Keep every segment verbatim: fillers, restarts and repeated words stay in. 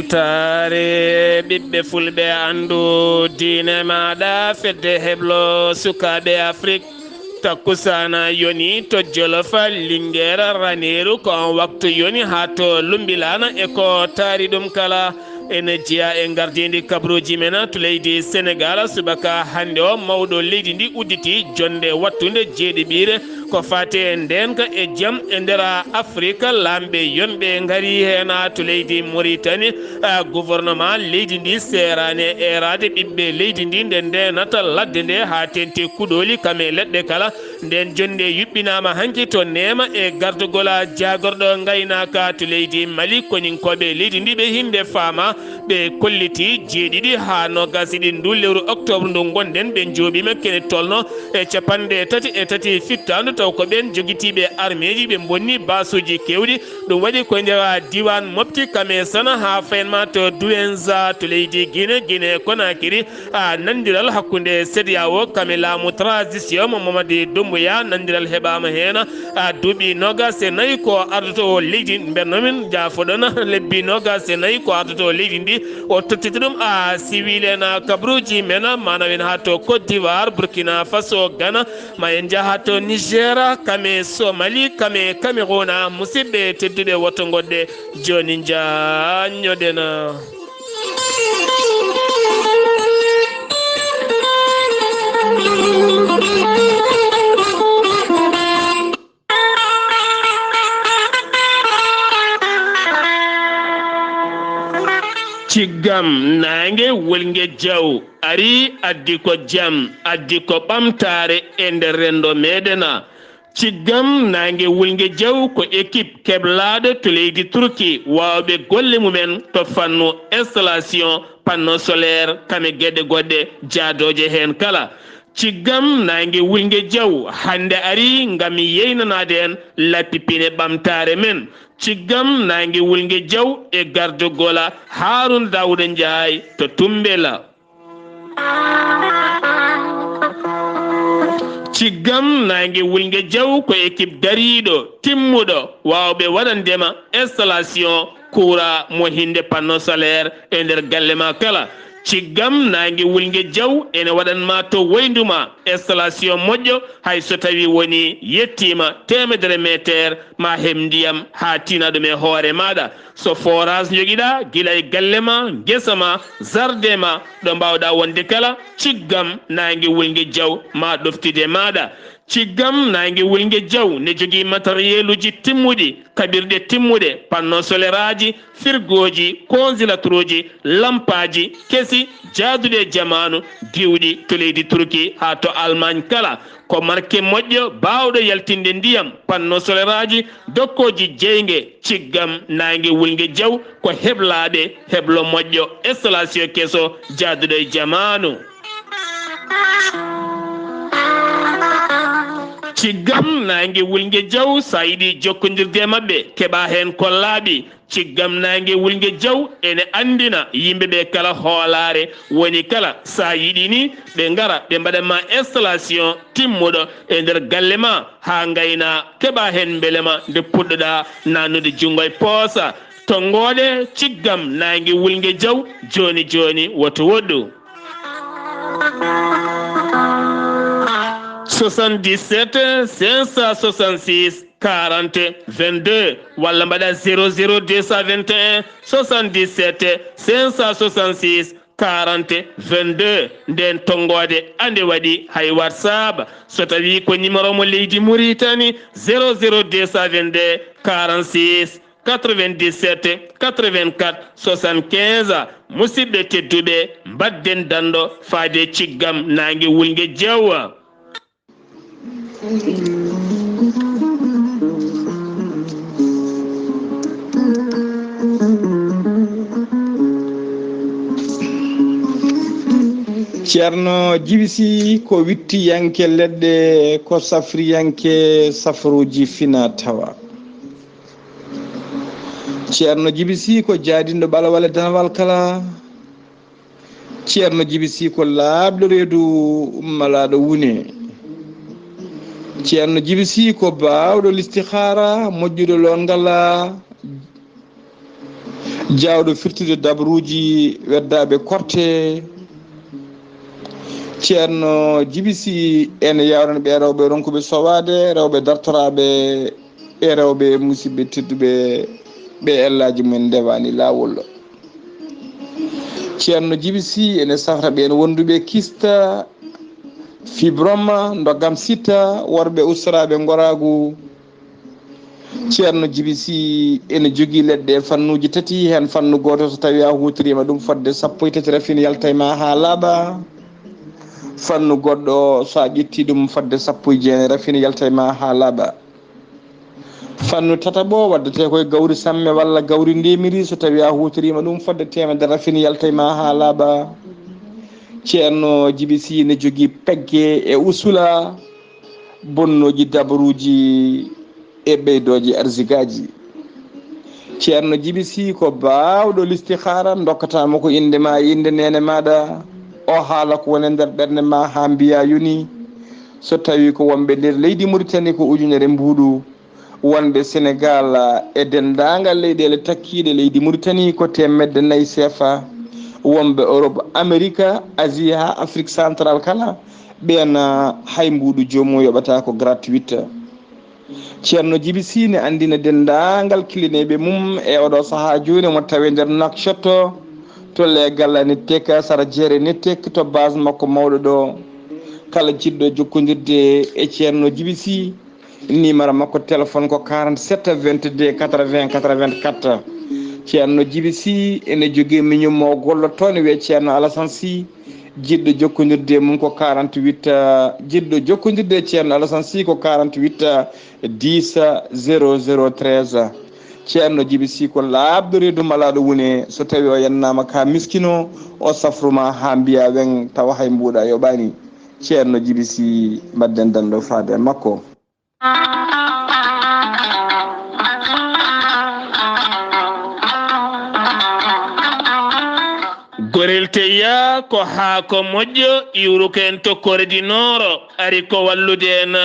Taare ɓiɓɓe fulɓe, anndu diine maaɗa, fedde heblo sukaaɓe Afrik. Takkusaana yoni to Jolof, Lingeer, Raneeru, ko on waktu yoni haa to Lumbilaana e ko taari ɗum kala. Ene jeyaa e ngardiindi kabaruuji men to leydi Senegaal. Subaka hannde o, mawɗo leydi ndi udditi jonnde wattunde jeeɗiɓiire ko faati e ndeenka e jam e nder Afrik. Laamɓe yonɓe ngari heen to leydi Moritani. A, gouvernement leydi ndi seeraani e eeraade ɓiɓɓe leydi ndi nde ndeenata ladde nde haa teeŋti kuɗooli kam e leɗɗe kala. Ndeen jonnde yuɓɓinaama hanki to Neema e gardagol a jaagorɗo ngaynaaka to leydi Mali. Koninkooɓe leydi ndi ɓe hinde faama, ɓe kolliti jeeɗiɗi haa noogaas e ɗiɗi ndu lewru oktoobre ndu ngonɗen, ɓe njooɓiima kene tolno e capanɗe tati e tati fittaandu, taw ko ɓeen jogitiiɓe armeeji, ɓe mbonni baasuuji keewɗi. Ɗum waɗi ko e nder diiwaan Mopti kam e Sana haa faynma to Douenza to leydi Gine, Gine Konakiri. A, nanndiral hakkunde CEDEAO kam e laamu transition mo Mamadi Doumbouya, nanndiral heɓaama heen. A, duuɓi noogaas e nayi ko ardoto o leydi, mbenno min jaafoɗon, lebbi noogaas e nayi ko ardoto o leydi ndi, o tottita ɗum a siwilen kabaruuji men, maanaam en haa to Côte d'Ivoire, Burkina Faso, Ghana, ma en njaha to Niger, kam e Somali, kam e Cameroun. Musidɓe tedduɓe, woto ngoɗɗe jooni njaanjoɗen. Ciggam naange wulnge jaw ari addi ko jam, addi ko ɓamtaare e nder renndo meɗen. Ciggam naange wulnge jaw ko ekip keblaaɗo to leydi Turki, waawɓe golle mumen to fannu installation, panneau solaire, kame geɗe goɗɗe jaadooje heen kala. Ciggam naange wulnge jaw hannde ari ngam yeynanaade en lappi pine ɓamtaare men. Ciggam naange wulnge jaw e gardogola Haaruna Daawuda Njaay to Tumbela. Ciggam naange wulnge jaw ko ekip dariiɗo, timmuɗo, waawɓe waɗandema installation kuura mo hinde panneau solaire e nder galle ma kala. Ciggam naange wulnge jaw ene waɗanma to woyndu ma installation moƴƴo, hay so tawi woni yettiima teemedere meeteer ma heɓ ndiyam haa tiina ɗum e hoore maaɗa. So forage njogiɗa, gila e galle ma, ngesa ma, jardin ma, ɗo mbawɗa wonde kala, ciggam naange wulnge jaw ma ɗoftude maaɗa. Ciggam naange wulnge jaw ne jogii matériel uji timmuɗi, kaɓirɗe timmuɗe, panneau solaire aji, firgooji, congélateur uji, lampaaji kesi, jaaduɗi e jamaanu, diwɗi to leydi Turki haa to Allemagne kala. Ko marque moƴƴo, baawɗo yaltinde ndiyam, panneau solaire aji, dokkooji jeynge, ciggam naange wulnge jaw, ko heblaaɓe, heblo moƴƴo, installation keso, jaaduɗo e jamaanu. Ciggam naange wulnge jaw, so a yiɗi jokkondirde e maɓɓe, keɓa heen ko laaɓi. Ciggam naange wulnge jaw ene anndina yimɓe ɓe kala hoolaare woni kala. So a yiɗi ni, ɓe ngara, ɓe mbaɗa ma installation timmuɗo e nder galle ma, haa ngayna, keɓa heen mbelema nde puɗɗoɗa naannude junngo e poosa. Tonngooɗe ciggam naange wulnge jaw, jooni jooni woto woɗɗu. Soixante-dix-sept cinq cent soixante-six quarante vingt-deux, walla mbaɗa zéro zéro deux cent vingt et un soixante-dix-sept cinq cent soixante-six quarante vingt-deux. Nden tonngoode ande waɗi hay WhatsApp. So tawi ko numéro mo leydi Mauritanie, zéro zéro deux cent vingt-deux quarante-six quatre-vingt-dix-sept quatre-vingt-quatre soixante-quinze. Musidɓe tedduɓe, mbadden danɗo faade ciggam naange wulnge jeewa. Ceerno Jibi Sy ko wittiyanke leɗɗe, ko safriyanke safruuji fina tawa. Ceerno Jibi Sy ko jaadinɗo ɓalawal e danawal kala. Ceerno Jibi Sy ko laaɓɗo reedu malaaɗo wune. Ceerno Jibi Sy ko baawɗo listihaara, moƴƴuɗo loongal, Jaawɗo firtude dabruuji weddaaɓe korte. Ceerno Jibi Si, ene yawran ɓe rewɓe ronkuɓe sowaade, rewɓe dartoraaɓe e rewɓe musidɓe tedduɓe ɓe ellaaji mumen ndewaani laawol. Ceerno Jibi Si ene safra ɓeen wonduɓe kista, fibroma, ndoggam sitta, worɓe ustoraaɓe ngoraagu. Ceerno Jibi Si ene jogii leɗɗe e fannuuji tati, heen fannu gooto so tawii a huutoriima ɗum fodde sappo e tati rafin yaltay ma haa laaɓa. Fannu goɗɗo so a ƴettii ɗum fodde sappo e jeenay rafin yaltay ma haa laaɓa. Fannu tataɓo waddetee koye gawri samme walla gawri ndemiri, so tawii a huutoriima ɗum fodde teemedere rafin yaltay ma haa laaɓa. Ceerno Jibi Si ne jogii pegge e usula, bonnooji dabaruuji e ɓeydooji arsigaaji. Ceerno Jibi Si ko baawɗo listihaara, ndokkataa mo ko innde ma e innde neene maaɗa. O haala ko woni e nder ɓernde ma haa mbiyaa yoni. So tawii ko wonɓe nder leydi Muritani ko ujunere mbuuɗu, wonɓe Senegaal e denndaangal leyɗeele takkiiɗe leydi Muritani ko teemedde nayi seefa, wonɓe Orop, Amerik, Asie haa Afrik Santral kala, ɓeen hay mbuuɗu joomum yoɓataa ko gratuit. Ceerno Jibi Si ne anndina denndaangal kilineeɓe mum e oɗo sahaa jooni mo tawi nder Nouakchott to Les Gallanes Tech, sara jeere Netek to base makko mawɗo ɗo. Kala jiɗɗo jokkondirde e Ceerno Jibi Si, numéro makko téléphone ko quarante-sept vingt-deux quatre-vingts quatre-vingt-quatre. Ceerno Jibi Si ene jogii miñum mo gollotoo ne wiyee Ceerno Alassane Sy. Jiɗɗo jokkondirde e mum ko quarante-huit, eh, jiɗɗo jokkondirde e Ceerno Alassane Sy ko quarante-huit, eh, dix, zéro zéro treize. Ceerno Jibi Si ko laaɓɗo reedu malaaɗo wune, so tawii o yennaama ka miskino, o safru ma haa mbiyaa weŋ, tawa hay mbuuɗa yoɓaani. Ceerno Jibi Si, mbaɗden dando faade e makko. Gorel teyya ko haako moƴƴo iwruko en to Kore di Nooro, ari ko wallude en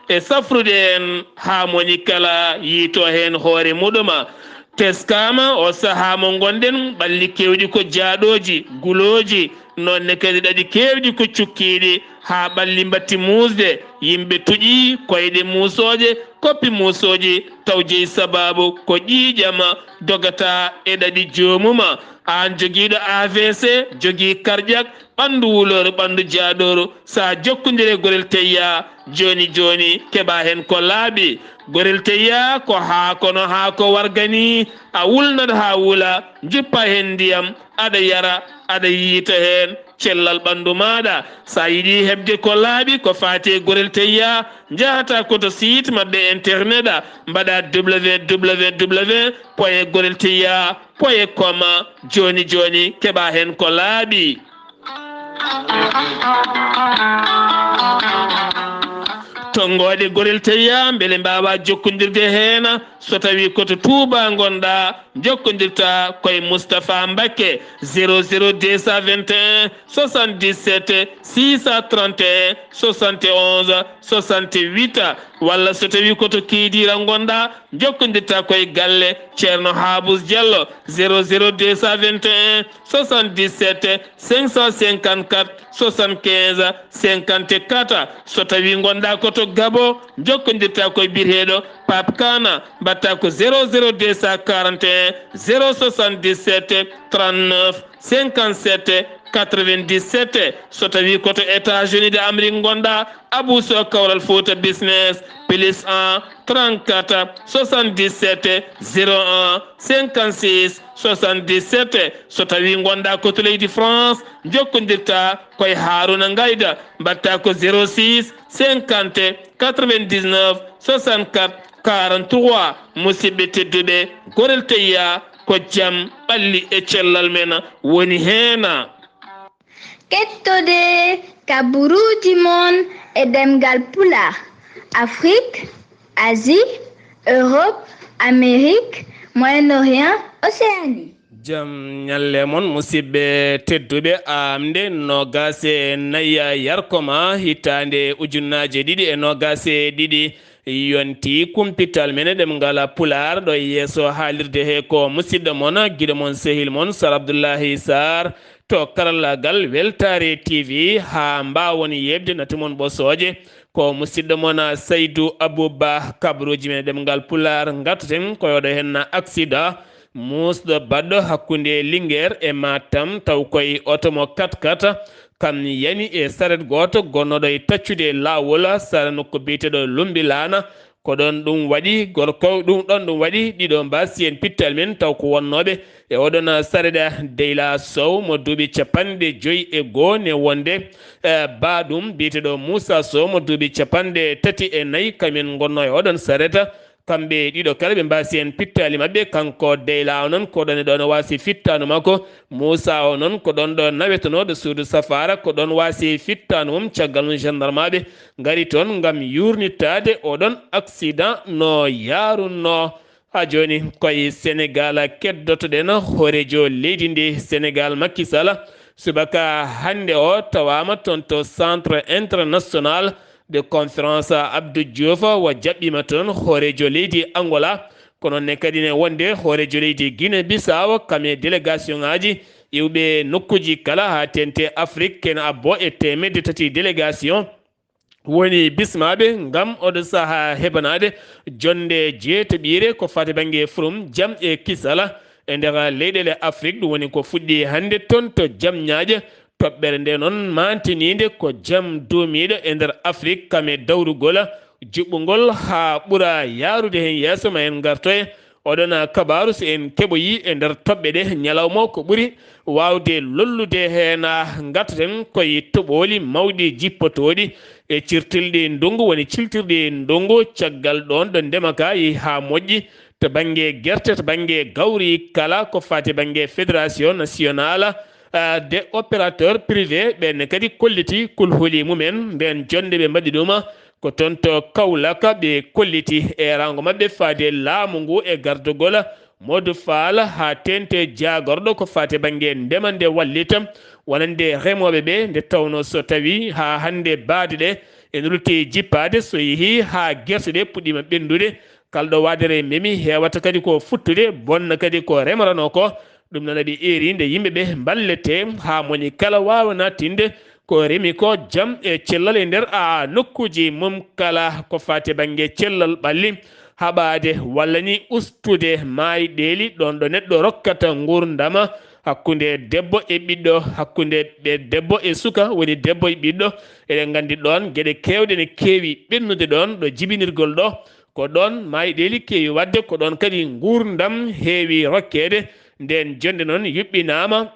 e safrude en haa moni kala yiito heen hoore muɗuma. Teskaama o sahaa mo ngonɗen, ɓalli keewɗi ko jaaɗooji, gulooji, noon ne kadi ɗaɗi keewɗi ko cukkiiɗi, haa ɓalli mbatti muusde, yimɓe tuƴi koyɗe muusooje, koppi muusooji, taw jeyi sabaabu ko ƴiiƴam dogata e ɗaɗi joomuma. Aan jogiiɗo A V C, jogii karƴak, ɓanndu wulor, ɓanndu jaaɗor, so a jokkondire Gorel Teyya, jooni jooni keɓa heen ko laaɓi. Gorel Teyya ko haako no haako warga ni, a wulnat haa wula, njuppa heen ndiyam, aɗa yara, aɗa yiita heen cellal ɓanndu maaɗa. So a yiɗi heɓde ko laaɓi ko faati e Gorel Teyya, njahata ko to site maɓɓe internet, mbaɗa W W W point gorel teyya point com, jooni jooni keɓa heen ko laaɓi. Tonngooɗe Gorel Teyya, mbele mbaawa jokkondirde heen? So tawii ko to Touba ngonɗa, jokkondirta koye Moustapha Mbacké, zéro zéro deux cent vingt et un soixante-dix-sept six cent trente et un soixante et onze soixante-huit, walla so tawii ko to Kidira ngonɗa, jokkondirta koye galle Ceerno Habous Diallo, zéro zéro deux cent vingt et un soixante-dix-sept cinq cent cinquante-quatre soixante-quinze cinquante-quatre. So tawii ngonɗa ko to Gabo, jokkondirta koye biyeteeɗo Pape Kana, mbaɗta ko zéro zéro deux cent quarante et un zéro soixante-dix-sept trente-neuf cinquante-sept quatre-vingt-dix-sept. So tawii ko to États-Unis de Amérique ngonɗa, Abou Sow Kawral Fouta Business, plus un trente-quatre soixante-dix-sept zéro un cinquante-six soixante-dix-sept. So tawii ngonɗa ko to leydi France, jokkondirta koye Haruna Ngayda, mbaɗta ko zéro six cinquante quatre-vingt-dix-neuf soixante-quatre quarante-trois. Musidɓe tedduɓe, Gorel Teyya ko jam, ɓalli e cellal men woni heen. Kettode kaburuuji mon e ɗemngal Pulaar, Afrik, Asie, Europe, Amérique, Moyen-Orient, Océanie. Jam ñalle mon, musidɓe tedduɓe, aamnde noogaas e nayi yarkoma, hitaande ujunnaaje ɗiɗi e noogaas e ɗiɗi. Yonti kumpital men e ɗemngal Pulaar ɗo e yeeso haalirde he ko musidɗo mon, giɗo mon, sehil mon, Sar Abdullahi Sar, to karallagal Weltaare T V, haa mbaawon yeeɓde nate mon ɓosooje. Ko musidɗo mon Saydu Abuba, kabaruuji men e ɗemngal Pulaar, ngartaten ko e oɗo henna accident. Muusɗo baɗɗo hakkunde Lingeer e Matam, taw koye oto mo kat kat, kam yani e saret gooto gonnooɗo e taccude laawol, sara nokku biyeteeɗo Lumbilaana. Ko ɗon ɗum waɗi, gorko ɗum ɗon ɗum waɗi, ɗiɗo mbaasi en pittal men, taw ko wonnooɓe e oɗon saret. Deyla Sow mo duuɓi capanɗe joyi e goo ne wonde, eh, baaɗum biyeteeɗo Muusa Sow mo duuɓi capanɗe tati e nayi, kamen ngonnoo e oɗon saret. Kamɓe ɗiɗo kala ɓe mbaasi en pittaali maɓɓe. Kanko Deyla o noon, ko ɗon e ɗon o waasi fittaandu makko. Muusa o noon, ko ɗon ɗo nawetanooɗo suudu safaara, ko ɗon waasi fittaandu mum. Caggal mum, gendarmaaɓe ngari toon ngam yuurnitaade oɗon accident no yaarunno. Haa jooni, koye Senegaal keddotoɗen hooreejo leydi ndi Senegaal, Macky Sall. Subaka hannde o tawaama toon to Centre International de Conférence Abdou Diouf, o jaɓɓiima toon hooreejo leydi Angola. Ko noon ne kadi ne wonde hooreejo leydi Guinée Bissau, kam e délégation ŋaaji iwɓe nokkuuji kala haa teeŋti Afrik, kene abbo e teemedde tati délégation woni bismaaɓe ngam oɗo sahaa heɓanaade jonnde jeetaɓiire ko faati bannge forum jam e kisal e nder leyɗeele Afrik. Ɗum woni ko fuɗɗi hannde toon to Jamñaaje. Toɓɓere nde noon maantiniinde ko jam duumiiɗo e nder Afrik, kam e dawrugol juɓɓungol haa ɓura yaarude heen yeeso. Ma en ngartoye oɗon kabaaru, so en keɓoyi e nder toɓɓe ɗe ñalawma o, ko ɓuri waawde lollude heen. Ngartaten koye toɓooli mawɗi jippotooɗi e cirtilɗi ndunngu, woni ciltirɗi ndunngu, caggal ɗoon ɗo ndema ka yehi haa moƴƴi to bannge gerte, to bannge gawri kala, ko faati bannge Fédération Nationale, ah, des Opérateurs Privés, ɓeen ne kadi kolliti kulhuli mumen. Ndeen jonnde ɓe mbaɗi ɗum ko toon to Kaolack, ɓe kolliti eeraango maɓɓe faade laamu ngu e gardugol Modou Fall haa teeŋti jaagorɗo ko faati bannge ndema nde wallita wonande remooɓe ɓe, nde tawnoo so tawii haa hannde baade ɗe ene lutti jippaade, so yehii haa gerte ɗe puɗɗiima ɓenndude, kala ɗo waadere memi, heewata kadi ko futtude, bonna kadi ko remranoo ko. Ɗum noon aɗa eeri nde yimɓe ɓe mballetee haa moni kala waawa nattinde ko remi ko jam e cellal e nder a nokkuuji mum kala, ko faati bannge cellal ɓalli, haɓaade walla ni ustude maayɗeeli ɗoon ɗo neɗɗo rokkata nguurndama hakkunde debbo e ɓiɗɗo, hakkunde ɓe debbo e suka, woni debbo e ɓiɗɗo. Eɗen nganndi ɗoon geɗe keewɗe ne keewi ɓennude ɗoon ɗo jibinirgol ɗo. Ko ɗoon maayɗeeli keewi waɗde, ko ɗoon kadi nguurndam heewi rokkeede. Ndeen jonnde noon yuɓɓinaama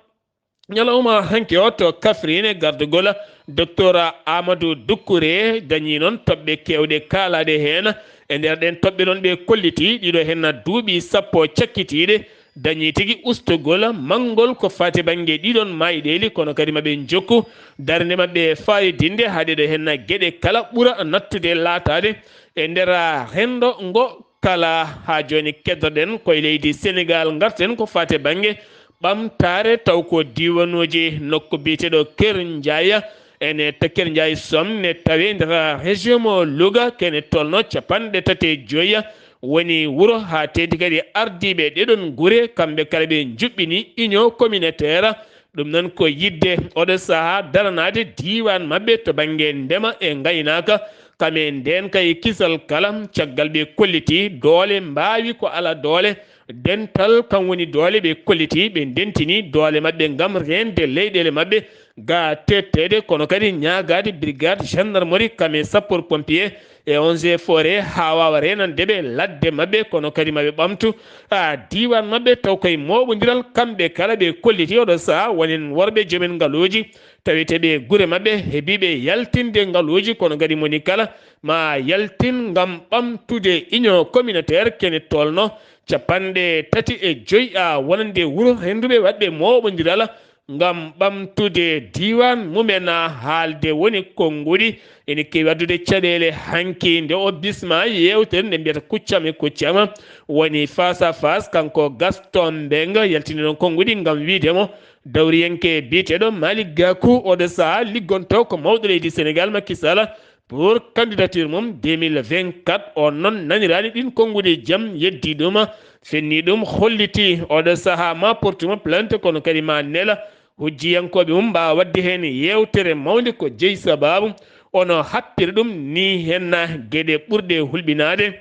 ñalawma hanki o to Kafrine, gardugol Docteur Amadou Doucouré dañii noon toɓɓe keewɗe kaalaaɗe heen. E nder ɗeen toɓɓe noon ɓe kolliti ɗiɗo heen duuɓi sappo cakkitiiɗe dañii tigi ustugol manngol ko faati bannge ɗiɗon maayɗeeli, kono kadi maɓe njokku darnde maɓɓe faayidinde haa ɗeɗo heen geɗe kala ɓura nattude laataade e nder renndo ngo kala. Haa jooni keddoɗen koye leydi Senegaal, ngarten ko faati bannge ɓamtaare, taw ko diiwanuuji nokku biyeteeɗo Kër Ndiaye, ene to Kër Ndiaye Som ne tawi nder région mo Louga, kene tolno capanɗe tati e joyi woni wuro, haa teeŋti kadi ardiiɓe ɗeɗon gure, kamɓe kala ɓe njuɓɓini union communautaire. Ɗum noon ko yiɗde oɗo sahaa daranaade diiwaan maɓɓe to bannge ndema e ngaynaaka, kam e ndeen kay kisal kala, caggal ɓe kolliti doole mbaawi ko alaa doole, dental kam woni doole ɓe kolliti, ɓe ndentini doole maɓɓe ngam reende leyɗeele maɓɓe ga teetteede, kono kadi ñaagaade brigade gendarmerie kam e sapeur pompier e eaux et forêts haa waawa reenande ɓe ladde maɓɓe, kono kadi maɓe ɓamtu, a, diiwaan maɓɓe taw koye mooɓondiral kamɓe kala ɓe kolliti oɗo sahaa wonen worɓe joomen ngaluuji, taweteeɓe gure maɓɓe hebiiɓe yaltinde ngaluuji, kono kadi moni kala ma yaltin ngam ɓamtude union communautaire kene tolno capanɗe tati e joyi a wonande wuro rennduɓe waɗɓe mooɓondiral ngam ɓamtude diiwaan mumen. Haalde woni konnguɗi ene keewi addude caɗeele hanki nde o bisma yeewtere nde mbiyata Kuccam e Kuccam, woni face à face, kanko Gaston Mbengue yaltini noon konnguɗi ngam wiyde mo dawriyanke biyeteeɗo Malick Gakou, oɗo sahaa liggonto ko mawɗo leydi Senegaal Macky Sall, pour candidature mum deux mille vingt-quatre. On noon naniraani ɗin konnguɗi jam, yeddi ɗum, fenni ɗum, holliti oɗo sahaa ma portu mo plainte, kono kadi ma nela hujjiyankooɓe mum mbaawa waɗde heen yeewtere mawnde. Ko jeyi sabaabu ono happira ɗum ni henna geɗe ɓurɗe hulɓinaade.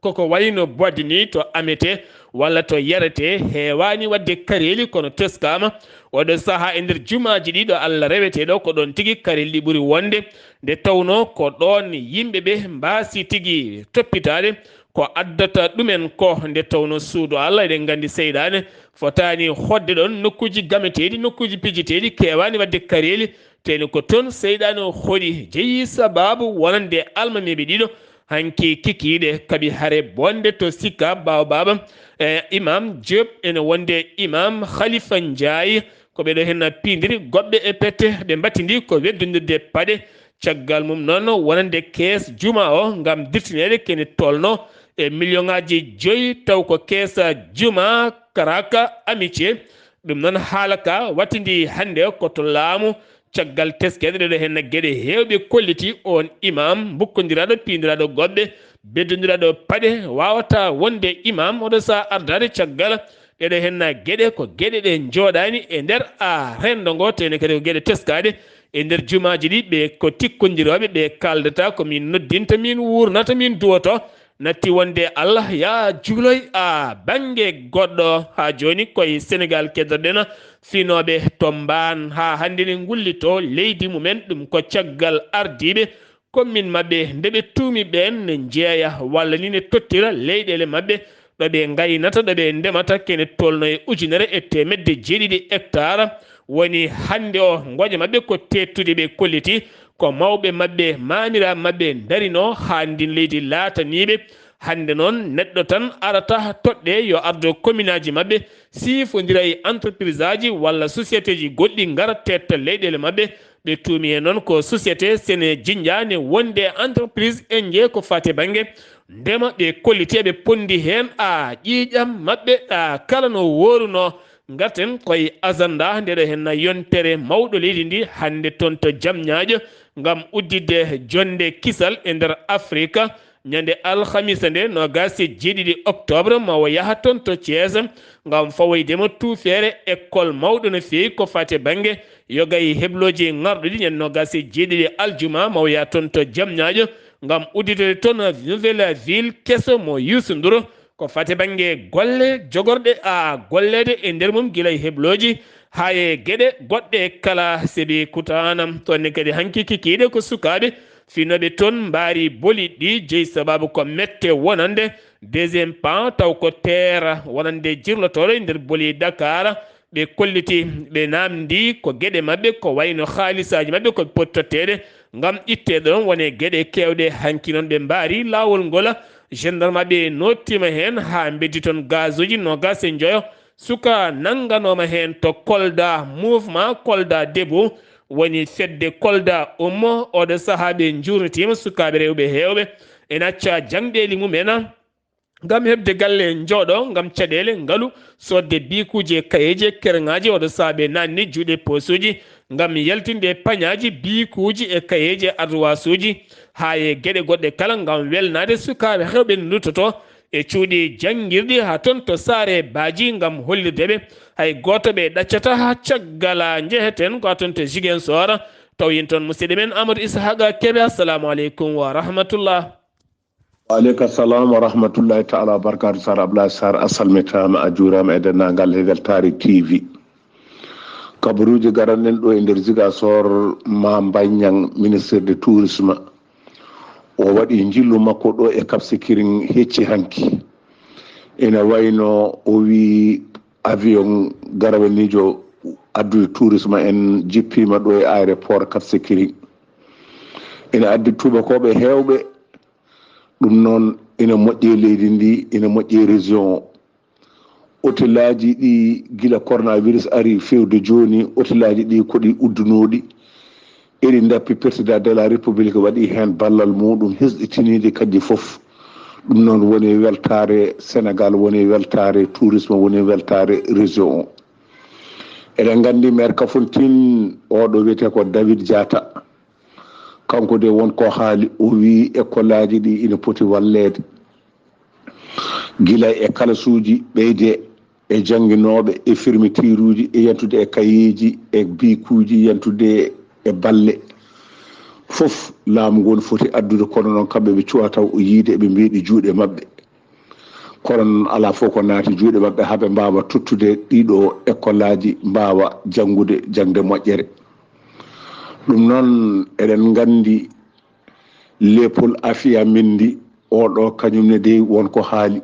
Koko wayno boɗde ni to amete walla to yarete heewaani waɗde kareeli, kono teskaama oɗo sahaa e nder jumaaji ɗi ɗo Allah rewetee ɗo, ko ɗoon tigi kareeli ɗi ɓuri wonde. Nde tawnoo ko ɗoon yimɓe ɓe mbaasi tigi toppitaade ko addata ɗumen ko, nde tawnoo suudu Allah, eɗen nganndi seyɗaane fotaani hoɗde ɗoon, nokkuuji gameteeɗi, nokkuuji pijeteeɗi keewaani waɗde kareeli, teni ko toon seyɗaane o hoɗi, jeyi sabaabu wonande almameeɓe ɗiɗo hanki kikiiɗe kaɓi hare bonde to Sicap Baobab. E Imam Diop ene wonde Imam Khalifa Ndiaye, ko ɓeɗo henna piindiri goɓɓe e pette, ɓe mbattindi ko weddondirde paɗe. Caggal mum noon wonande kees juma o ngam dirtineede kene tolno e million ŋaaji joyi, taw ko kees juma Karaka Amitié. Ɗum noon haala ka wattindi hannde ko to laamu. Caggal teskeede ɗeɗo henna geɗe heewɓe kolliti on imam mbukkondiraaɗo piindiraaɗo goɓɓe, beddondiraaɗo paɗe, waawata wonde imam oɗo sahaa ardaade caggal. Ɗeɗo henna geɗe ko geɗe ɗe njooɗaani e nder a renndo ngo, tene kadi ko geɗe teskaaɗe e nder jumaaji ɗi. Ɓe ko tikkondirooɓe, ɓe kaaldata ko min noddinta, min wuurnata, min duwoto. Natti wonde Allah ya juuloy a bannge goɗɗo. Haa jooni koye Senegaal keddoɗen finooɓe to Mbaan haa hannde ne ngullitoo leydi mumen. Ɗum ko caggal ardiiɓe commune maɓɓe nde ɓe tuumi ɓeen ne njeeya walla ni ne tottira leyɗeele maɓɓe ɗo ɓe ngaynata, ɗo ɓe ndemata, kene tolno e ujunere e teemedde jeeɗiɗi hectare. Woni hannde o ngoƴa maɓɓe ko teettude, ɓe kolliti ko mawɓe maɓɓe, maamiraaɓe maɓɓe ndarino haa ndin leydi laataniiɓe. Hannde noon neɗɗo tan arata toɗɗe yo ardo commune aji maɓɓe, siifondira e entreprise aji walla société ji goɗɗi ngara tetta leyɗeele maɓɓe. Ɓe tuumi heen noon ko société sene jinjaane wonde entreprise enje ko fate bannge ndema. Ɓe kolliti eɓe pondi heen a ƴiiƴam maɓɓe ɗa kala no wooruno. Ngarten koye agenda ndeɗo henna yontere mawɗo leydi ndi hannde toon to Jamñaajo ngam udditde jonnde kisal e nder Afrika. Ñande alhamisa nde noogaas e jeeɗiɗi octobre mawo yaha toon to Thiès ngam fawoyde mo tuufeere école mawɗo no feewi ko fate bannge yoga e heblooji ŋarɗuɗi. Ñande noogaas e jeeɗiɗi aljuma mawo yaha toon to Jamñaajo ngam udditde toon nouvelle ville keso mo Youssou Ndour. Ko fate bannge golle jogorɗe a golleede e nder mum gila e heblooji haa e geɗe goɗɗe kala. Sebi kutaanam toon ne kadi hanki kikiiɗe ko sukaaɓe finooɓe toon mbaari boli ɗi jeyi sababu ko mette wonande deuxième pan taw ko teera wonande jirlotooɗo e nder boli Dakar. Ɓe kolliti ɓe naamndi ko geɗe maɓɓe ko wayno haalisaaji maɓɓe ko poti totteede ngam itteede ɗoon wone geɗe keewɗe. Hanki noon ɓe mbaari laawol ngol. Gendarme maɓɓe nottiima heen haa mbeddi toon gazuuji noogaas e njoyo. Suka nannganooma heen to Kolda, mouvement Kolda Debout woni fedde Kolda Ummo. Oɗo sahaa ɓe njuurnitiima sukaaɓe rewɓe heewɓe ene acca jaŋɗeeli mumen ngam heɓde galle njooɗo ngam caɗeele ngalu, soodde biikuuji e kayeeji e kerŋaaji. Oɗo sahaa ɓe naatni juuɗe poosuuji ngam yaltinde pañaaji, biikuuji e kayeeji e arduwaasuuji haa e geɗe goɗɗe kala ngam welnaade sukaaɓe heewɓe nduttotoo e cuuɗi janngirɗi haa toon to Saare Baaji ngam hollirde ɓe hay gooto ɓe ɗaccataa. Haa caggal njeheten ko haa toon to Ziguinchor taw yen toon musidɗo men Amadou Ishaqa Kebe. Assalamu aleykum wa rahmatullah. Waaleyka salam wa rahmatullahi taala wa barakaatu. Sar Ablaye Sar a salmitaama a juuraama e denndaangal e weltaare T V. Kabaruuji garanɗen ɗo e nder Ziguinchor ma Mbañang ministre de tourisme o waɗi njillu makko ɗo e Cap Skirring hecci hanki. Ina wayno o wi avion garawaniijo addude tourisme en jippiima ɗo e aéroport Cap Skirring. Ina addi tubakooɓe heewɓe. Ɗum noon ina moƴƴi e leydi ndi, ina moƴƴi e région o. Otelaaji ɗi gila coronavirus ari fewde jooni, otelaaji ɗi ko ɗi uddunooɗi. Eɗi ndappi, président de la république waɗi heen ballal muɗum hesɗitiniiɗi kadi fof. Ɗum noon woni weltaare Sénégal, woni weltaare tourisme, woni weltaare région o. Eɗen nganndi maire Kafountine oɗo wiyetee ko David Diatta. Kanko de won ko haali, o wii ekolaaji ɗi ina poti walleede, gila e kalasuuji ɓeyde, e jannginooɓe, e fermitiiruuji, e yantude e kayeeji, e biikuuji, yantude e balle. Fof laamu ngu foti addude, kono noon kamɓe ɓe cuwaa taw o yiide, eɓe mbeeɗi juuɗe maɓɓe. Kono noon alaa fof ko naati juuɗe maɓɓe haa ɓe mbaawa tottude ɗiɗo ekolaaji, mbaawa janngude jaŋde moƴƴere. Ɗum noon eɗen nganndi Leopold Afia Mendy, oɗo kañum ne dey won ko haali.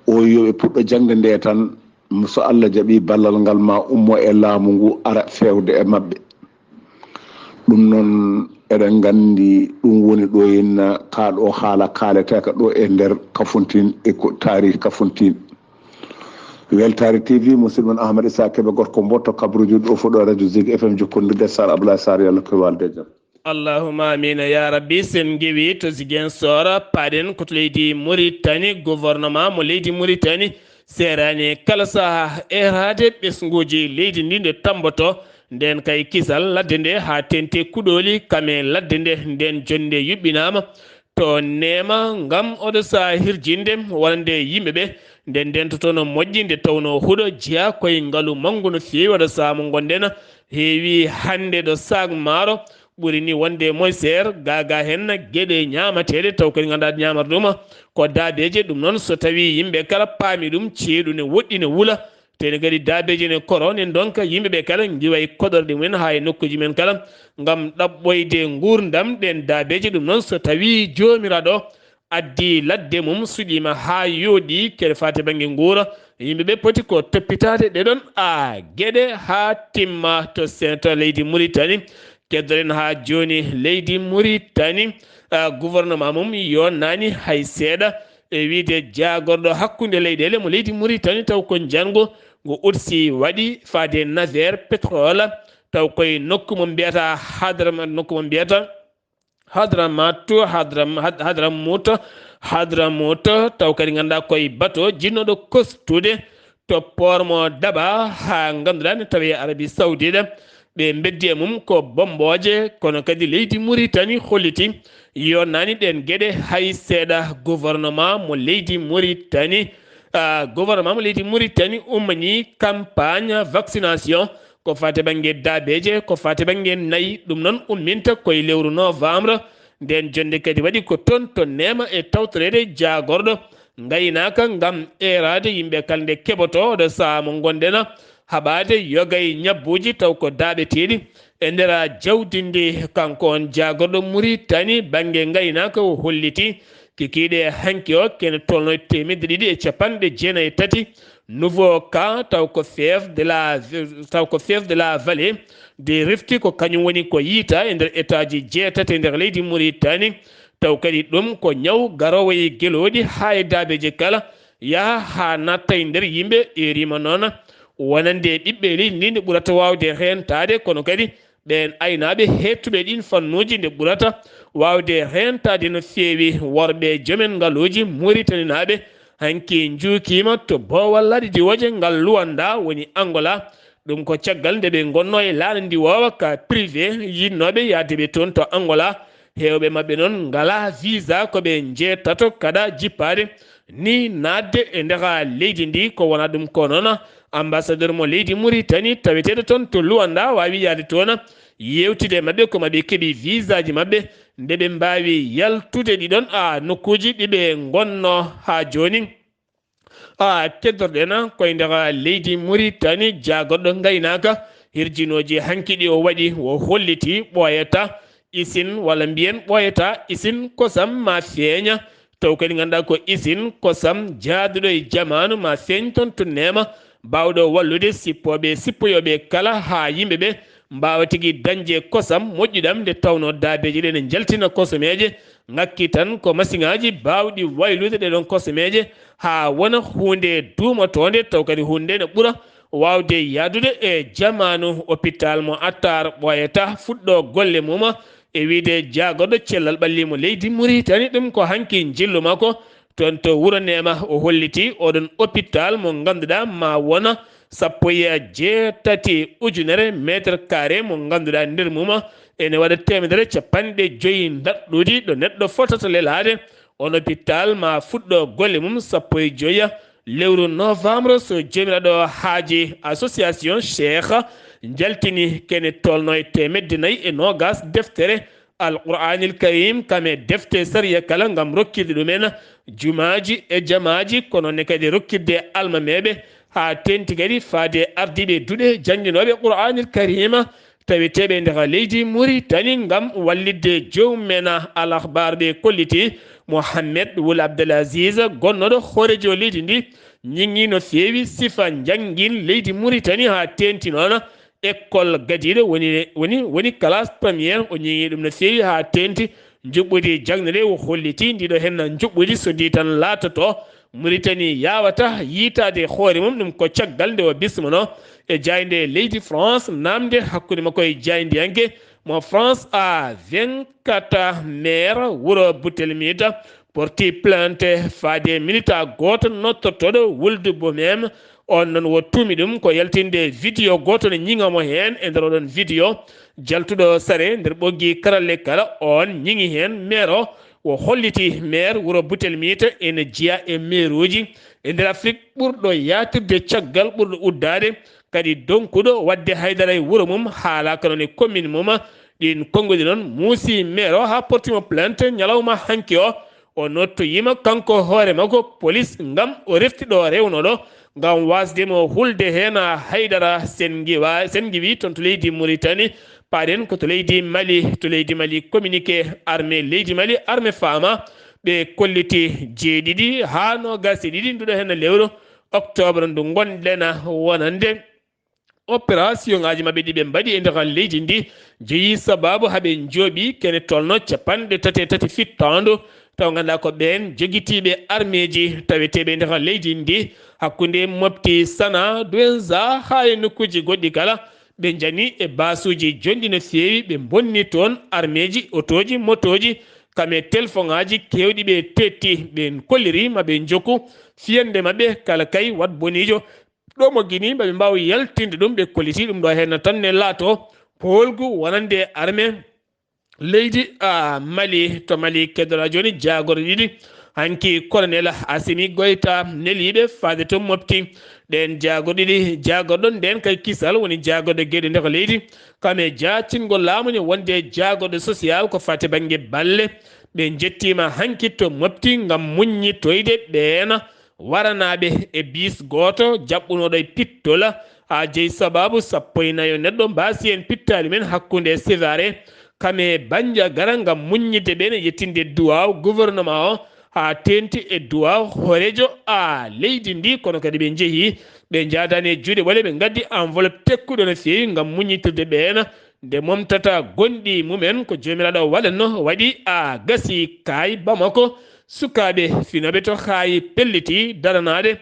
O yo ɓe puɗɗo jaŋde nde tan, so Allah jaɓi ballal ngal ma ummo e laamu ngu ara feewde e maɓɓe. Ɗum noon eɗen nganndi ɗum woni ɗo henna kaa ɗo haala kaaleteeka ɗo e nder Kafountine e ko taarihi Kafountine. Weltaare T V, musidɗo mon Ahmad Issa Kebe, gorko mboɗo to Kabruuji ɗo fof ɗo Radio Zik F M jokkondirde Sar Abdoulaye Sarr, yo Allah ko walde e jam. Allahumma amiina yaa rabbi. Sen ngewi to Ziguinchor, paaɗen ko to leydi Mauritanie, gouvernement mo leydi Mauritanie seeraani kala saha eeraade ɓesnguuji leydi ndi nde tamboto. Nden kay kisal ladde nde haa tente kuɗooli kame ladde nde, nden jonnde yuɓɓinaama to neema ngam oɗo saha hirjinde wonande yimɓe ɓe nde ndentoto no moƴƴi, nde tawno huɗo jeyaa koye ngalu manngu no feewi. Oɗo saha mo ngonɗen heewi hannde ɗo saak maaro ɓuri ni wonde moy seer, gaaga hen geɗe ñaamateeɗe taw kadi ngannduɗaa ñaamata ɗum ko daabeeje. Ɗum noon so tawii yimɓe kala paami ɗum, ceeɗu ne woɗɗi ne wula, tene kadi daabeeje ne koro ne ndonka yimɓe ɓe kala ngiwa e koɗorɗe mumen haa e nokkuuji men kala ngam ɗaɓɓoyde nguurndam ɗen daabeeje. Ɗum noon so tawii joomiraaɗo addi ladde mum suɗiima haa yooɗi kere faati bannge nguura, yimɓe ɓe poti ko toppitaade ɗeɗon a geɗe haa timma to sento leydi Mauritanie. Keddoɗen haa jooni leydi Mauritanie, ah, gouvernement mum yonnaani hay seeɗa e wiyde jaagorɗo hakkunde leyɗeele mo leydi Mauritanie taw ko njanngo ngo Utsi waɗi faade Naver Pétrole taw koye nokku mo mbiyata Hadra, nokku mo mbiyata Hadramatu, Hadram-, Had-, Hadramut, Hadramut, taw kadi ngannduɗaa koye bato jinnooɗo kostude to port mo Daba haa ngannduɗaa ne tawee Arabie Saoudite. Ɓe mbeddi e mum ko bommbooje, kono kadi leydi Mauritanie holliti yonnaani ɗeen geɗe hay seeɗa. Gouvernement mo leydi Mauritanie, ah, gouvernement mo leydi Mauritanie ummanii campagne vaccination ko faati bannge daabeeje, ko faati bannge nayi. Ɗum noon umminta koye lewru novembre. Nden jonnde kadi waɗi ko toon to neema e tawtoreede jaagorɗo ngaynaaka ngam eeraade yimɓe kala nde keɓoto oɗo sahaa mo ngonɗen haɓaade yoga e ñabbuuji taw ko daaɓeteeɗi e nder jawdi ndi. Kanko on jaagorɗo Mauritanie bannge ngaynaaka o holliti kikiiɗe hanki o kene tolno e teemedde ɗiɗi e capanɗe jeenayi e tati nouveau cas taw ko fièvre de la, taw ko fièvre de la vallée de Rift ko kañum woni ko yiita e nder état ji jeetati e nder leydi Mauritanie. Taw kadi ɗum ko ñaw garoowo e gelooɗi haa e daabeeje kala yaha haa natta e nder yimɓe. Erima noon wonande ɓiɓɓe leydi ndi nde ɓurata waawde reentaade, kono kadi ɓeen aynaaɓe heedtuɓe ɗiin fannuuji nde ɓurata waawde reentaade no feewi. Worɓe jomen ngaluuji Muritaninaaɓe hanki njuukiima to boowal laaɗe diwooje ngal Luanda woni Angola. Ɗum ko caggal nde ɓe ngonnoo e laaɗe ndiwoowa ka privé yiɗnooɓe yahde ɓe toon to Angola. Heewɓe maɓɓe noon ngalaa visa, ko ɓe njeetato kaɗa jippaade ni naatde e nder leydi ndi. Ko wonaa ɗum ko noon, ambassadeur mo leydi Mauritanie taweteeɗo toon to Luanda waawi yahde toon yeewtide e maɓɓe ko maɓe keɓi visaaji maɓɓe nde ɓe mbaawi yaltude ɗiɗon a nokkuuji ɗi ɓe ngonnoo haa jooni. A keddorɗen koye nder leydi Mauritanie, jaagorɗo ngaynaaka hirjinooji hanki ɗi o waɗi, o holliti ɓooyata isin walla mbiyen ɓooyata isin kosam ma feeña. Taw kadi ngannduɗaa ko isin kosam jaaduɗo e jamaanu ma feeñ toon to neema, baawɗo wallude sippooɓe sippoyooɓe kala haa yimɓe ɓe mbaawa tigi dañde kosam moƴƴuɗam nde tawnoo daabeeje ɗe ne njaltina kosomeeje ŋakki tan ko masiŋaaji baawɗi waylude ɗeɗon kosomeeje haa wona huunde duumotoonde taw kadi huunde ne ɓura waawde yahdude e jamaanu. Hôpital mo Attar ɓooyata fuɗɗo golle mum e wiyde jaagorɗo cellal ɓalli mo leydi Mauritanie. Ɗum ko hanki njillu makko toon to wuro Neema. O holliti oɗon hôpital mo ngannduɗaa ma wona sappo e jeetati ujunere mètre carré mo ngannduɗaa nder mum ene waɗa teemedere capanɗe joyi ndaɗɗudi ɗo neɗɗo fotata lelaade. On hôpital ma fuɗɗo golle mum sappo e joya lewru novembre, so Joomiraaɗo haaji. Association Cheikh jaltini kene tolno e teemedde nayi e noogas deftere Alqur'aanil Karim, kam e defte sariya kala, ngam rokkirde ɗumen jumaaji e jamaaji, kono ne kadi rokkirde almameeɓe, haa teenti kadi faade ardiiɓe duɗe jannginooɓe Qur'aanil Karima, taweteeɓe e nder leydi Muritani, ngam wallitde joom men. Al Akhbar ɓe kolliti Mohammed Wul Abdel Aziz, gonnooɗo hooreejo leydi ndi, ñiŋi no feewi sifa njanngin leydi Muritani, haa teenti noon école gadiiɗo woni, woni, woni classe première. O ñiŋi ɗum no feewi haa teenti njuɓɓudi jaŋde nde. O holliti ndiɗo henna njuɓɓudi so ndi tan laatoto, Muritani yaawata yiitaade hoore mum. Ɗum ko caggal nde o bismono e jaaynde leydi France, naamnde hakkunde makko e jaayndiyanke mo France, a vingt-quatre maire wuro Butelmita porti plainte faade milita gooto nottortooɗo Wuldu Bomen. On noon wo tuumi ɗum ko yaltinde vidéo gooto ne ñiŋa mo heen. E nder oɗon vidéo, jaltuɗo sare nder ɓoggi karalle kala, on ñiŋi heen maire o, o holliti maire wuro Butelmita ene jeya e mairuuji e nder Afrik ɓurɗo yaatirde caggal, ɓurɗo uddaade, kadi donkuɗo waɗde haydara e wuro mum, haalaaka noon e commune mum. Ɗiin konnguɗi noon muusi maire o haa porti mo plainte ñalawma hanki o. O nodtoyiima kanko hoore makko police ngam o refti ɗo rewnoɗo, ngam waasde mo hulde heen haydara. Sen ngiwa-, sen ngiwi toon to leydi Mauritanie, paaɗen ko to leydi Mali. To leydi Mali, communiqué armée leydi Mali, armée faama, ɓe kolliti jeeɗiɗi haa noogaas e ɗiɗi nduɗo heen lewru octobre ndu ngonɗen wonande. Opération ŋaaji maɓɓe ɗi ɓe mbaɗi e nder leydi ndi jeyi sabaabu haa ɓe njooɓi kene tolno capanɗe tati e tati fittaandu, taw ngannduɗaa ko ɓeen jogitiiɓe armeeji taweteeɓe e nder leydi ndi, hakkunde Mopti, Sana, Douenza haa e nokkuuji goɗɗi kala. Ɓe njani e baasuuji jonɗi no feewi, ɓe mbonni toon armeeji, otooji, motooji, kam e telefoŋaaji keewɗi ɓe tetti. Ɓe kolliri ma ɓe njokku fiyande maɓɓe kala kay wat boniijo ɗo mo Gini, ma ɓe mbaaw yaltinde ɗum. Ɓe kolliti ɗum ɗo heen tan ne laato poolgu wonande armée leydi, a, Mali. To Mali keddoraa jooni jaagorɗe ɗiɗi hanki colonel Assimi Goïta neliiɓe faade to Mopti. Ɗeen jaagorɗe ɗiɗi, jaagorɗo ndeen kay kisal woni jaagorɗo geɗe nder leydi, kam e jaacingol laamu ne wonde jaagorɗo social ko faati bannge balle. Ɓe njettiima hanki to Mopti ngam muññitoyde ɓeen waranaaɓe e biis gooto jaɓɓunooɗo e pittol, haa jeyi sabaabu sappo e nayo neɗɗo mbaasi en pittaali men hakkunde Césare, kam e Bandiagara ngam muññitde ɓeen e yettinde duwaaw gouvernement o, haa teenti e duwaaw hooreejo a leydi ndi. Kono kadi ɓe njehi, ɓe njaadaani e juuɗe ɓole, ɓe ngaddi enveloppe tekkuɗo no feewi ngam muññitirde ɓeen. Nde momtata gonɗi mumen ko Joomiraaɗo waɗatno, waɗi a gasi kaay Bamako, sukaaɓe finooɓe to Xaayi pelliti daranaade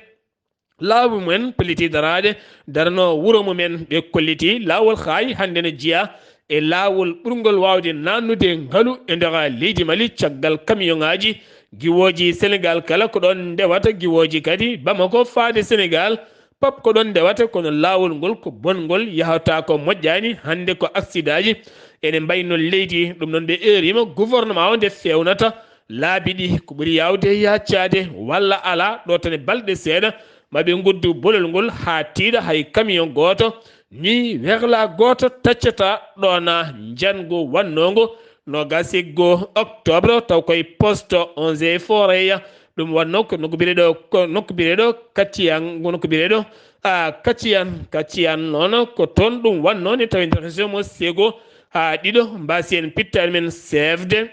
laawi mumen, pelliti daraade, darano wuro mumen. Ɓe kolliti laawol Xaayi hannde no jeya e laawol ɓurngol waawde naannude ngalu e nder leydi Mali, caggal kamiyoŋaaji giwooji Senegaal kala ko ɗoon ndewata, giwooji kadi Bamako faade Senegaal, pop ko ɗoon ndewata, kono laawol ngol ko bonngol, yahata ko moƴƴaani, hannde ko aksidaaji ene mbayi noon leydi. Ɗum noon ɓe eeriima gouvernement o nde feewnata laabi ɗi, ko ɓuri yaawde yaccaade walla alaa, ɗo tan e balɗe seeɗa ma ɓe nguddu bolol ngol haa tiiɗa, hay camion gooto ni werla gooto taccata ɗoon. Njanngu wannoongu noogaas e goo octobre, taw koye poste onze et forêt, ɗum wannoo ko nokku biyeteeɗo, ko nokku biyeteeɗo Katiyan, ko nokku biyeteeɗo, a, Katiyan, Katiyan noon ko toon ɗum wannoo ne tawi nder région mo Sego haa ɗiɗo mbaasi en pittaali men chef de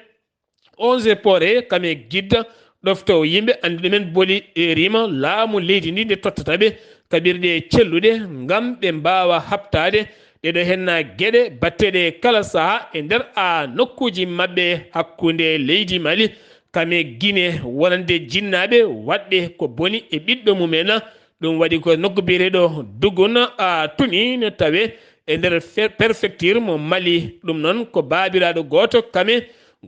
onze et forêt, kam e gidda ɗofto yimɓe annduɓe men boli e rima laamu leydi ndi nde tottata ɓe kaɓirɗe celluɗe ngam ɓe mbaawa haɓtaade ɗeɗo henna geɗe batteɗe kala saha e nder a nokkuuji maɓɓe hakkunde leydi Mali, kam e Gine wonande jinnaaɓe waɗɓe ko boni e ɓiɗɗo mumen. Ɗum waɗi ko nokku biyeteeɗo Duguna a tuni ne tawe e nder fe-, prefecture mo Mali. Ɗum noon ko baabiraaɗo gooto kame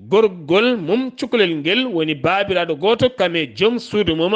gorgol mum cukalel ngel woni baabiraaɗo gooto kame joom suudu mum.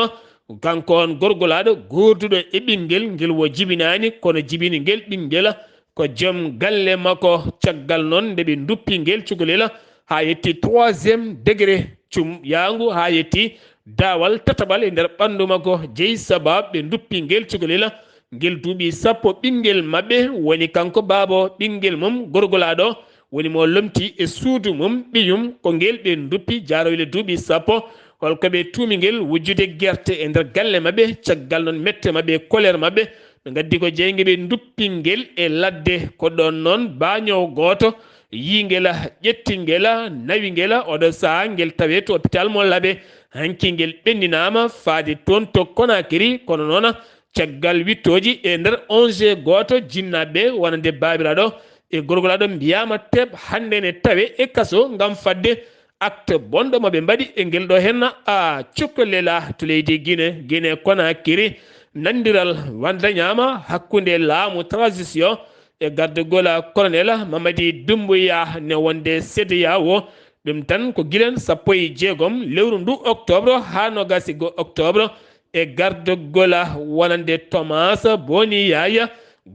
Kanko on gorgolaaɗo goorduɗo e ɓinngel ngel wo jibinaani, kono jibini ngel ɓinngel ko joom galle makko. Caggal noon nde ɓe nduppi ngel cukalel haa yetti troisième degré, cum yaangu haa yetti daawal tataɓal e nder ɓanndu makko, jeyi sabaabu ɓe nduppi ngel cukalel. Ngel duuɓi sappo ɓinngel maɓɓe woni kanko baaba o, ɓinngel mum gorgolaaɗo woni mo lomti e suudu mum ɓiyum. Ko ngel ɓe nduppi jaaroyle duuɓi sappo. Holko ɓe tuumi ngel? Wujjude gerte e nder galle maɓɓe. Caggal noon mette maɓɓe e koleer maɓɓe, ɓe ngaddi ko jeyi nge, ɓe nduppi ngel e ladde. Ko ɗoon noon baañoowo gooto yii ngel, ƴetti ngel, nawi ngel. Oɗo sahaa ngel tawee to hôpital mo Labe. Hanki ngel ɓenndinaama faade toon to Conakry, kono noon caggal wittooji e nder O N G gooto, jinnaaɓe wonande baabiraaɗo e gorgolaaɗo mbiyaama teɓ hannde ne tawe e kaso ngam fadde acte bonɗo mo ɓe mbaɗi e ngel ɗo henna a cukkalela to leydi Guinée, Guinée Conakry. Nanndiral wan dañaama hakkunde laamu transition e gardagol colonel Mamadi Doumbouya ne wonde C D A O. Ɗum tan ko gilen sappo e jeegom lewru ndu octobre haa noogaas e goo octobre e gardagol wonande Thomas Boni Yaya,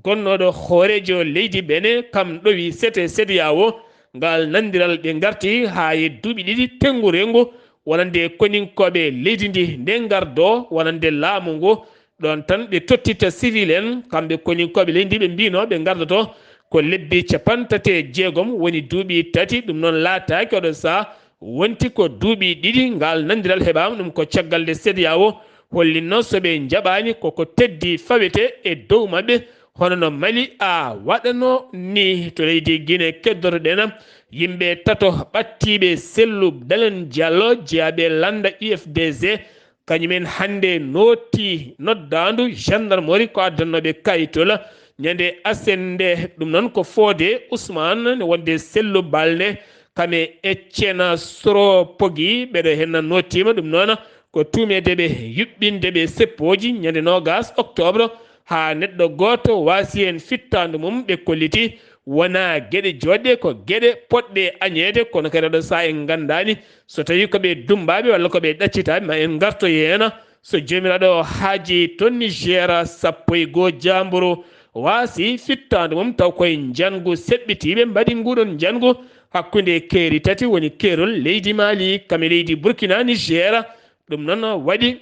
gonnooɗo hooreejo leydi Benin, kam ɗowi sete C D A O. Ngal nanndiral ɓe ngarti haa e duuɓi ɗiɗi tenngu reengu wonande koninkooɓe leydi ndi nde ngardo wonande laamu ngu. Ɗoon tan ɓe tottita civil en, kamɓe koninkooɓe leydi ndi ɓe mbino ɓe ngardoto ko lebbi capanɗe tati e jeegom, woni duuɓi tati. Ɗum noon laataaki oɗo sahaa, wonti ko duuɓi ɗiɗi ngal nanndiral heɓaama. Ɗum ko caggal nde C D A O hollinno so ɓe njaɓaani koko teddi fawete e dow maɓɓe, hono no Mali a waɗano ni. To leydi Guinée keddotoɗen, yimɓe tato ɓattiiɓe sellu Dalen Diallo, jeyaaɓe lannda U F D G, kañumen hannde nooti noddaandu gendarmerie ko addannooɓe kayitol. Ñande asen nde, ɗum noon ko Fodé Ousmane ne wonde sellu Balde, kam e Etienne Soro Pogui, ɓeɗo henna nootiima. Ɗum noon ko tuumeede ɓe yuɓɓinde ɓe seppooji ñande noogaas octobre, haa neɗɗo gooto waasi heen fittaandu mum. Ɓe kolliti wonaa geɗe jooɗɗe, ko geɗe potɗe añeede, kono kadi oɗo sahaa en nganndaani so tawii ko ɓe dummbaaɓe walla ko ɓe ɗaccitaaɓe. Ma en ngarto heen. So Joomiraaɗo haajii, toon Niger, sappo e goo jaamburu waasi fittaandu mum, taw koye njanngu seɓɓitiiɓe mbaɗi nguɗon njanngu hakkunde keeri tati, woni keerol leydi Mali, kam e leydi Burkina, Niger. Ɗum noon waɗi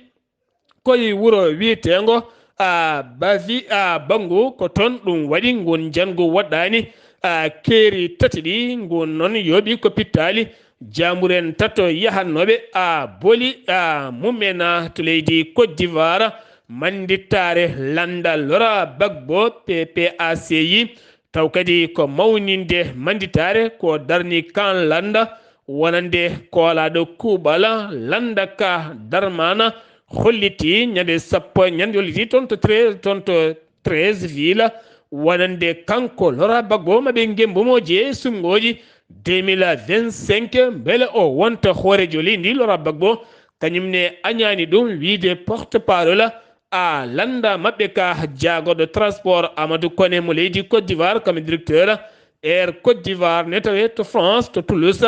koye wuro wiyeteengo a Bavi a Bangu, ko toon ɗum waɗi. Ngun njanngu woɗɗaani a keeri tati ɗi. Ngun noon yooɓi ko pittaali jaamburen tato yahannooɓe a Boli a Mumena to leydi Côte d'Ivoire, manndittaare lannda Laurent Gbagbo, P P A C I. Taw kadi ko mawninde manndittaare ko darni kan lannda wonande koolaaɗo kuuɓal lannda ka Darmana holliti ñande sappo, ñande holliti toon to treize, toon to treize ville wonande kanko Laurent Gbagbo ma ɓe ngemmbumo jeesunngoji deux mille vingt-cinq, mbele o wonta hooreejo leydi ndi. Laurent Gbagbo kañum ne añaani ɗum, wiide porte-parole a lannda maɓɓe ka, jaagorɗo transport Amadou Koné mo leydi Côte d'Ivoire, kam e directeur Air Côte d'Ivoire ne tawee to France, to Toulouse.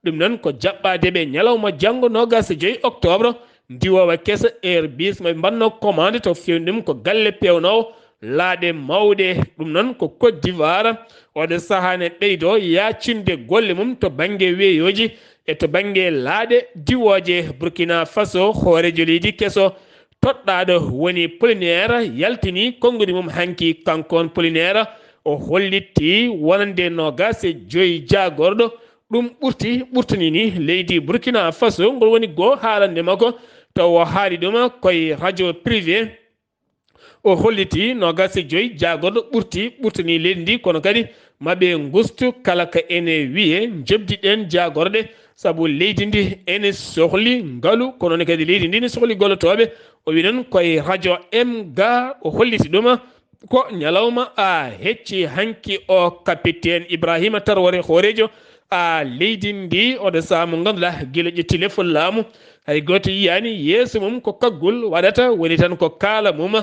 Ɗum noon ko jaɓɓaade ɓe ñalawma janngo noogaas e joy octobre, ndiwoowa keso Airbus mo ɓe mbaɗno commande, to feewni ɗum ko galle peewnoowo laaɗe mawɗe. Ɗum noon ko Côte d'Ivoire oɗo sahaa ne ɓeydo yaacinde golle mum to bannge weeyooji e to bannge laaɗe diwooje. Burkina Faso, hooreejo leydi keso toɗɗaaɗo woni Polinaire, yaltini konngudi mum hanki. Kanko on Polinaire o hollitti wonande noogaas e joy jaagorɗo. Ɗum ɓurti ɓurtini ni leydi Burkina Faso, ngol woni goo haalande makko, taw o haali ɗum koye radio privé. O holliti noogaas e joy jaagorɗo ɓurti ɓurtini leydi ndi, kono kadi ma ɓe ngustu kala ka ene wiye njoɓdi ɗen jaagorɗe, sabu leydi ndi ene sohli ngalu, kono ne kadi leydi ndi ne sohli gollotooɓe. O wi noon koye radio M G A o holliti ɗum ko ñalawma a hecci hanki o. Capitaine Ibrahima Traoré, hooreejo a leydi ndi, oɗo sahaa mo ngannduɗaa gila ƴetti lefol laamu, hay gooto yiyaani yeeso mum, ko kaggol waɗata, woni tan ko kaala mum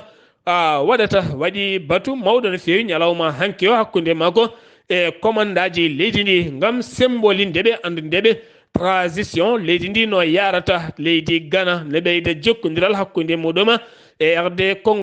a waɗata. Waɗi batu mawɗo no feewi ñalawma hanki o hakkunde makko e komandaaji leydi ndi ngam sembolinde ɓe, anndinde ɓe transition leydi ndi no yaarata. Leydi Ghana ne ɓeyda jokkondiral hakkunde muɗum e R D Congo.